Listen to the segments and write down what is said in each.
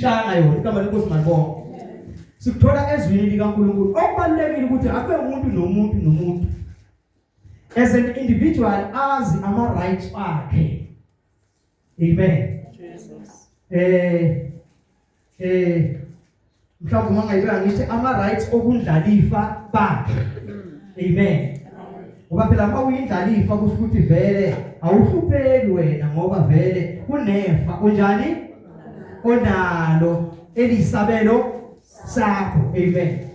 Shanga yona igama lenkosi malibonke. Sikuthola ezwini likaNkulunkulu. Okubalulekile ukuthi akube umuntu nomuntu nomuntu as an individual azi ama rights akhe. Amen. Jesus. Mhlawumbe uma ngayibeka ngithi ama rights okundlalifa bakhe. Amen. Ngoba phela uma uyindlalifa kusho ukuthi vele awuhlupheki wena ngoba vele kunefa unjani onalo elisabelo sakho. Amen.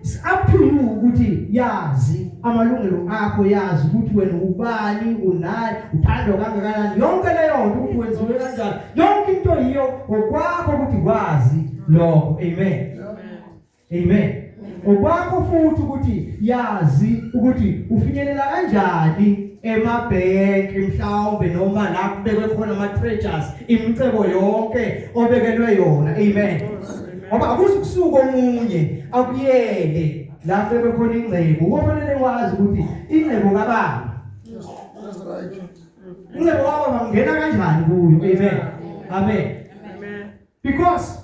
It's up to you ukuthi yazi amalungelo akho, yazi ukuthi wena ubani, unayi, uthandwa kangakanani, yonke leyo nto ukuthi wenziwe kanjani, yonke into yiyo ngokwakho ukuthi kwazi lokho. Amen. Amen. Okwakho futhi ukuthi yazi ukuthi ufinyelela kanjani emabhenki mhlawumbe noma la kubekwe khona ama treasures, imicebo yonke obekelwe yona. Amen. Ngoba akuzukusuka omunye akuyele la kubekwe khona ingcebo. Kufanele wazi ukuthi ingcebo kabani. That's right. Ingcebo kababa ngena kanjani kuyo. Amen. Amen. Amen. Because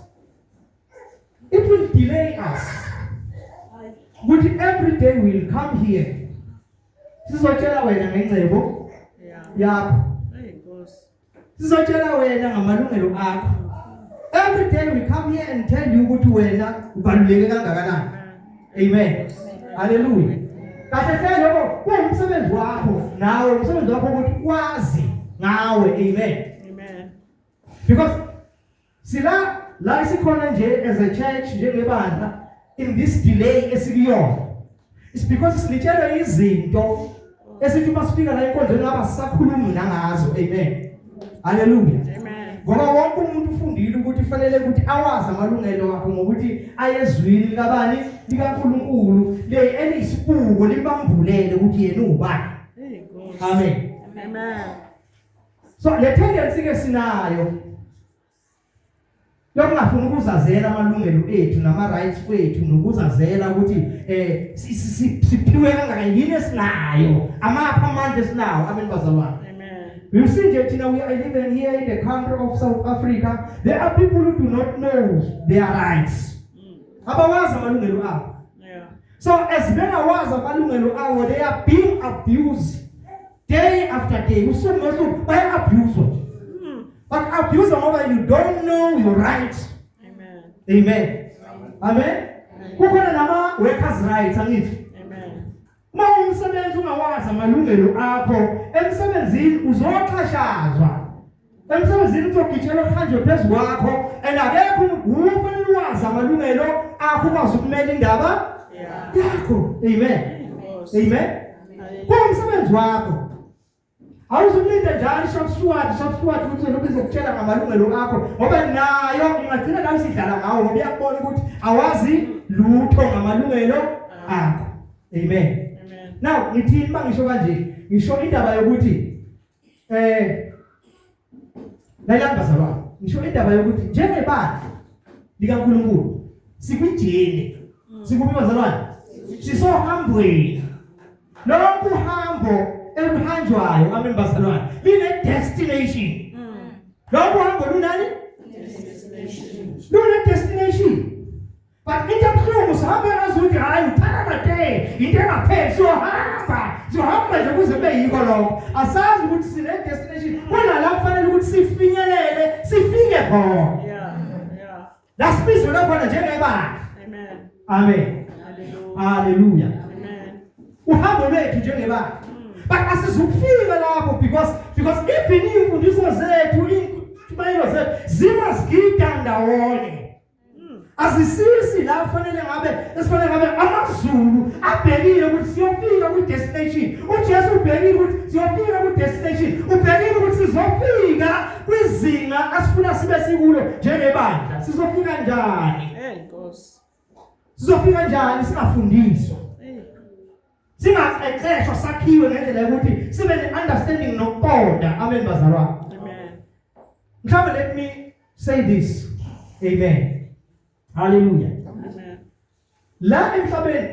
it will delay us. Ukuthi every day we will come here. Sizotshela wena ngengcebo yakho. Hey Nkosi. Sizotshela wena ngamalungelo akho. Every day we come here and tell you ukuthi wena ubaluleke kangakanani. Amen. Hallelujah. Kahle hle lokho kuwumsebenzi wakho nawe, umsebenzi wakho ukuthi wazi ngawe. Amen. Amen. Because sila la isikhona nje as a church njengebandla in this delay esikuyona. It's because silitshelwe izinto esithi uma sifika la enkonzweni ngaba sisakhulumi nangazo. Amen. Hallelujah. Amen. Ngoba wonke umuntu ufundile ukuthi kufanele ukuthi awazi amalungelo akhe ngokuthi ayezwini likabani likaNkulunkulu le eliyisibuko libambulele ukuthi yena ubani. Hey Nkosi. Amen. Amen. So le tendency ke sinayo lokungafuni ukuzazela amalungelo ethu nama rights kwethu nokuzazela ukuthi siphiwe kangaka yini esinayo, amapha amandla esinawo. Amen bazalwane. Amen. You see nje thina we are living here in the country of South Africa. There are people who do not know their rights. Abawazi amalungelo abo. So as bengawazi amalungelo abo, they are being abused day after day. Usuku nosuku baya abuse nje. But abuse ngoba you don't know your rights. Amen. Amen. Amen. Kukhona nama workers rights angithi. Amen. Uma umsebenzi ungawazi amalungelo akho emsebenzini uzoxhashazwa. Emsebenzini uzogitshelwa kuhanjwe phezu kwakho and akekho umuntu ufanele wazi amalungelo akho ukwazi ukumela indaba yakho. Amen. Amen. Kuwumsebenzi wakho. Awuzukulinda njalo shop steward, shop steward ukuthi lokhu izokutshela ngamalungelo akho ngoba nayo ingagcina nayo isidlala ngawo ngoba iyakubona ukuthi awazi lutho ngamalungelo akho. Amen. Amen. Now ngithini mangisho kanje? Ngisho indaba yokuthi lalani bazalwane, ngisho indaba yokuthi njengebandla likaNkulunkulu sikwijini. Sikuphi bazalwane? Sisohambweni. Lonke uhambo eluhanjwayo, amen bazalwane, line destination. Lonke uhambo lunani? Lune destination. But into ebuhlungu sihambe ngazuthi hayi uthatha day into engapheli siyohamba siyohamba nje kuze kube yikho lokho. Asazi ukuthi sine destination kunala kufanele ukuthi sifinyelele sifike khona. La sibizwe khona njengebandla. Amen. Amen. Hallelujah. Hallelujah. Amen. Uhambo lwethu njengebandla. But asizukufika lapho because even imfundiso zethu intshumayelo zethu zimazigida ndawonye. Azisisi la kufanele ngabe esifanele ngabe amaZulu abhekile ukuthi siyofika ku destination. uJesu ubhekile ukuthi siyofika ku destination. Ubhekile ukuthi sizofika kwizinga asifuna sibe sikulo njengebandla. Sizofika njani? Hey Nkosi. Sizofika njani singafundiswa? Hey. Singaqeqeshwa sakhiwe ngendlela yokuthi sibe ne understanding nokuqonda. Amen bazalwane. Amen. Mhlawumbe let me say this. Amen. Hallelujah. Amen. La emhlabeni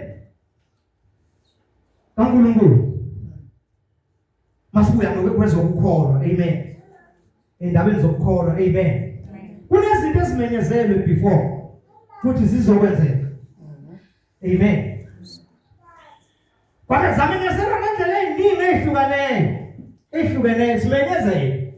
kaNkulunkulu masibuya ngokwezokukholwa. Amen. Endabeni zokukholwa. Amen. Kunezinto ezimenyezelwe before futhi zizokwenzeka. Amen. Kwabe zamenyezelwa ngendlela eziningi ezihlukaneyo. Ehlukeneyo simenyezele.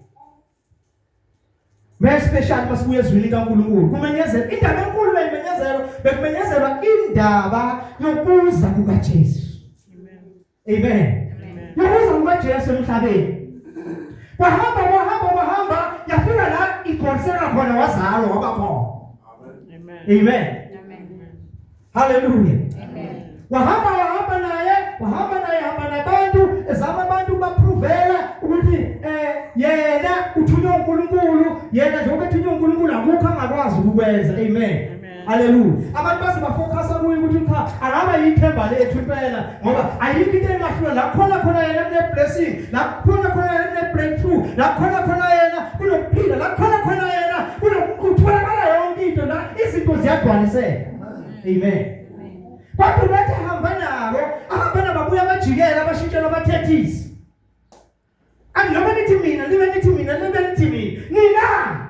Very special masibuye ezwini likaNkulunkulu. Kumenyezela indaba enkulu beyimenyezelwa, bekumenyezelwa indaba yokuza kukaJesu. Amen. Amen. Yokuza kukaJesu emhlabeni. Kwahamba kwahamba kwahamba yafika la igcwaliseka khona wazalwa waba khona. Amen. Amen. Amen. Hallelujah. Amen. Wahamba wahamba naye, wahamba naye hamba nabantu, ezama abantu baprovela ukuthi yena uthunywe uNkulunkulu, yena njengoba ethunywe uNkulunkulu akukho angakwazi ukukwenza. Amen. Haleluya. Abantu baze bafocusa kuye ukuthi cha akaba yithemba lethu impela ngoba ayikho into engahlula la khona khona yena kune blessing, la khona khona yena kune breakthrough, la khona khona yena kunokuphila, la khona khona yena kunokutholakala yonke into la izinto ziyagcwaliseka. Amen. Kodwa bathi hamba nabo, ahamba nabo babuya abajikela abashintshela abathethisi. Ani noma nithi mina, libe nithi mina, libe nithi mina. Nina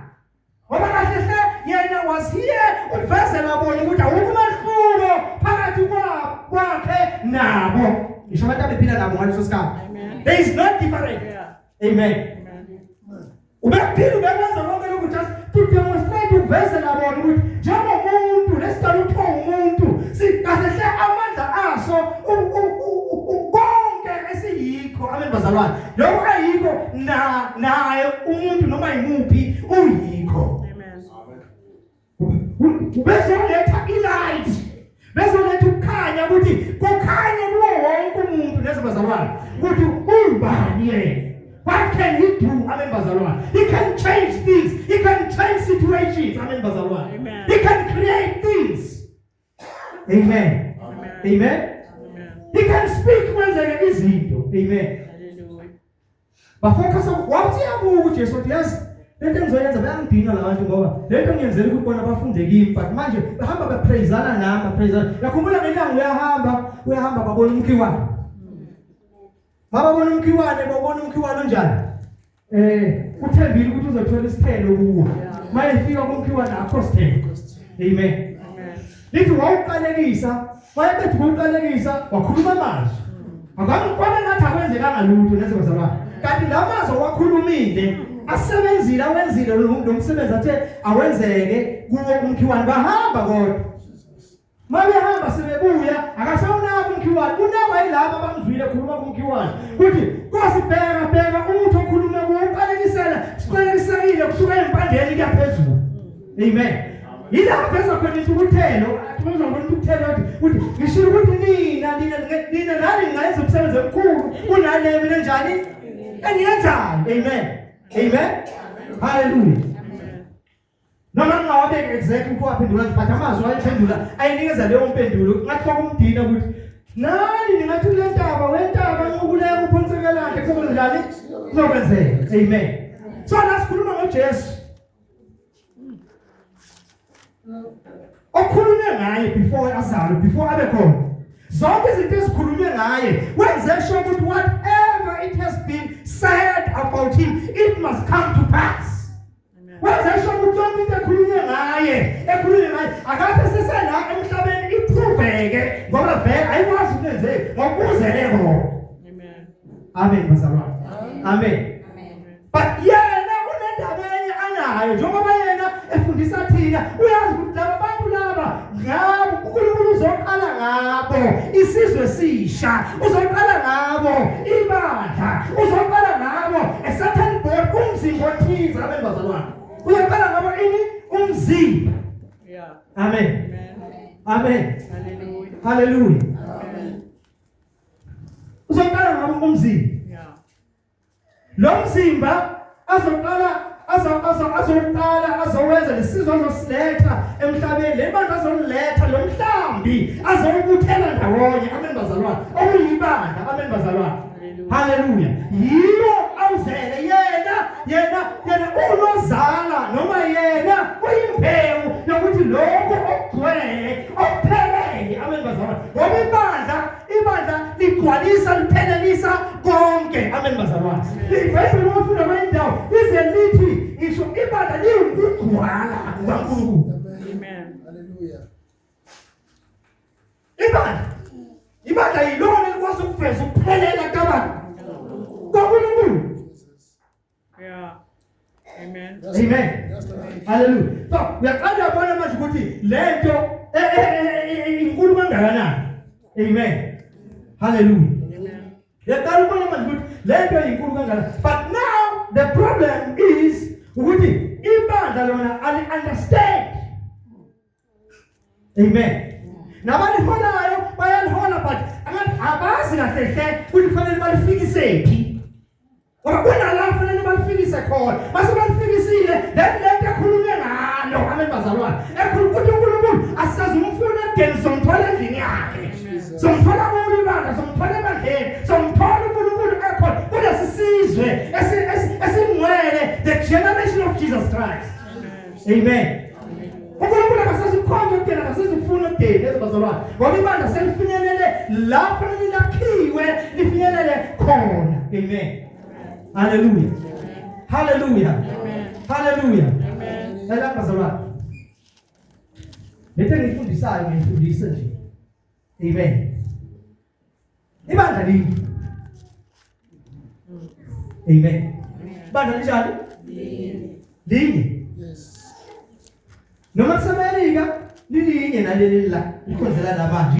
ngoba kahle hle yena was here uvezela bona ukuthi awukho umehluko phakathi kwakhe nabo. Ngisho abantu abephila nabo ngaleso sikhathi. Amen. There is no difference. Yeah. Amen. Amen. Ubephila ubekwenza konke lokhu just to demonstrate ukuvezela bona ukuthi njengomuntu lesidala kuthiwa umuntu sikahle hle amandla aso konke esiyikho. Amen bazalwane. Lokho ayikho na naye umuntu noma yimuphi uyikho. Amen. Bezoletha ilight. Bezoletha ukukhanya ukuthi kukhanye kuwo wonke umuntu lezi bazalwane ukuthi ubani yena. What can he do? Amen bazalwane. He can change things. He can change situations. Amen bazalwane. Amen. He can create things. Amen. Amen. Amen. Amen. He can speak kwenzeke izinto. Amen. Hallelujah. Bafocus wathi yabuka uJesu uthi yazi lento engizoyenza bayangidinga labantu ngoba lento ngiyenzela ukuthi bona bafunde kimi but manje bahamba bapraisana nami bapraisana. Yakhumbula ngelanga uyahamba babona umkhiwane. Babona umkhiwane babona umkhiwane onjani? Uthembile ukuthi uzothola isithelo kuwo. Mayefika kumkhiwane akho sithelo. Amen. Amen. Lithi wawuqalekisa, wayeqeda ukuqalekisa wakhuluma amazwi. Akwabe ngathi akwenzekanga lutho neze bazalwane. Kanti la mazwi owakhulumile asebenzile awenzile lo msebenzi athe awenzeke kuwo umkhiwane bahamba kodwa. Mabehamba sebebuya akasawunaka umkhiwane unakwa yilabo abamzwile khuluma kumkhiwane kuthi Nkosi bheka bheka umuntu okhuluma kuwo uqalekisela siqalekisekile kusuka empandeni kuya phezulu. Amen. Yilapho veza khona intukuthelo athi uzwa khona intukuthelo ukuthi ngishilo ukuthi nina nina nina nani ningayenza umsebenzi omkhulu kunale mina njani engiyenzayo. Amen. Amen. Hallelujah. Noma ngingawabeki exactly ukuthi waphendula but amazwi ayiphendula ayinikeza leyo mpendulo ngathi kwakumdina ukuthi nani ningathi kule ntaba wentaba nqubuleka uphonsekelande kuzokwenzani kuzokwenzeka. Amen. So la sikhuluma ngoJesu okhulunywe ngaye before azalwe, before abe khona. Zonke izinto ezikhulunywe ngaye wenze sure ukuthi whatever it has been said about him it must come to pass. Wenze sure ukuthi yonke into ekhulunywe ngaye akade sesela emhlabeni ipruveke ngoba vele ayikwazi ukwenzeka ngokuzele khona. Amen. Amen bazalwane. Amen. But yena unendaba enye anayo njengoba yena efundisa thina uyazi ukuthi laba bantu laba ngabo uNkulunkulu uzoqala ngabo isizwe sisha, uzoqala ngabo ibandla, uzoqala ngabo a certain board umzimba othize. Amen bazalwane. Uzoqala ngabo ini umzimba. Yeah. Amen. Amen. Amen. Hallelujah. Hallelujah. Amen. Uzoqala ngabo umzimba. Yeah. Lo mzimba azoqala azoqala azowenza lesizwe azosiletha emhlabeni, le bantu azoliletha lo mhlambi azowubuthela ndawonye. Amen bazalwane. Okuyibandla. Amen bazalwane. Hallelujah. Yiyo awuzele yena yena yena unozala noma yena uyimbewu yokuthi lokho okugcwele okuphelele. Amen bazalwane. Ngoba ibandla ligcwele Ligcwalisa liphelelisa konke. Amen bazalwane. IBhayibheli uma ufunda kwenye indawo lize lithi ngisho ibandla liwukugcwala kukaNkulunkulu. Amen. Hallelujah. Ibandla ibandla yilona elikwazi ukuveza ukuphelela kabantu kaNkulunkulu. Jesus. Yeah. Amen. That's Amen. Right. That's right. Hallelujah. So uyaqala uyabona manje ukuthi lento inkulu kangakanani. Amen. Hallelujah. Amen. Uyaqala ubona manje ukuthi lento inkulu kangakanani. But now the problem is ukuthi ibandla lona ali understand. Amen. Nabaliholayo bayalihola but angathi abazi kahle hle ukuthi kufanele balifikise phi. Ngoba kunala kufanele balifikise khona. Mase balifikisile then lento ekhulunywe ngalo amen bazalwane. Ekhuluma ukuthi uNkulunkulu asisazi umfuna ekudeni somthola endlini yakhe. Somthola kulo ibandla, somthola ebandleni, somthola uNkulunkulu ekhona kulesi sizwe esingcwele the generation of Jesus Christ. Amen. uNkulunkulu akasasikhonza ukudela akasizifuna ukudela ezibazalwane ngoba ibandla selifinyelele la kufanele lakhiwe lifinyelele khona. Amen. Hallelujah. Hallelujah. Hallelujah. Amen. Lalela bazalwane. Lethe ngifundisayo ngifundise nje. Amen. Ibandla linye. Amen. Ibandla linjani? Linye. Yes. Noma kusemelika lilinye naleli la likhonzela la manje.